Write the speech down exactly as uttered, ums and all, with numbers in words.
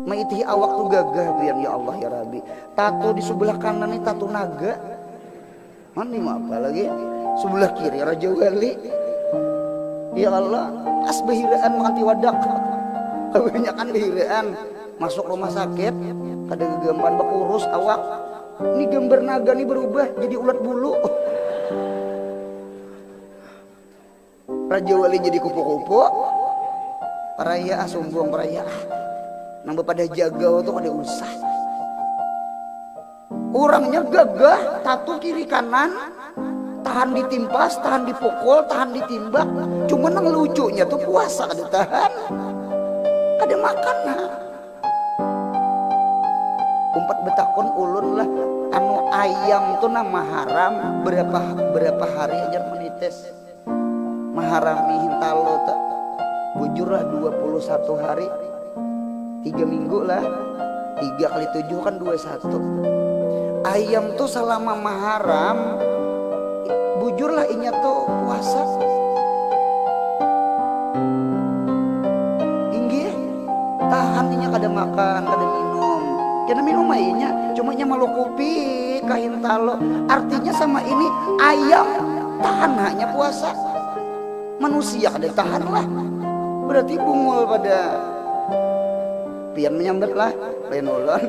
Maitihi awak tu gagah pian, ya Allah ya Rabbi. Tatu di sebelah kanan ni tatu naga. Mani apa lagi? Sebelah kiri Raja Wali. Ya Allah, pas behiraan makan tiwadak. Kebanyakan behiraan. Masuk rumah sakit, kada gegamparan bakurus awak. Ni gambar naga ni berubah jadi ulat bulu. Raja Wali jadi kupu-kupu. Paraya ah, sumbung paraya ah. Nang bapadah jagau tu kada usah. Urangnya gagah, tatu kiri kanan, tahan ditimpas, tahan dipukul, tahan ditimbak. Cuma nang lucunya tu puasa kada tahan. Kada makan nah. Umpat betakun ulun lah, anu ayam tu nama haram berapa berapa hari aja menitis. Maharami hintalo tu. Bujur lah dua puluh satu hari. Tiga minggu lah. Tiga kali tujuh kan dua satu. Ayam tu selama maharam, bujurlah inya tu puasa. Inggih, tahan inya kada makan, kada minum. Kena minum ainya, cuma inya malukupi kahintalo. Artinya sama ini ayam tahan hanya puasa. Manusia kada tahan lah. Berarti bungul pada pian menyambat lah, lain ulun.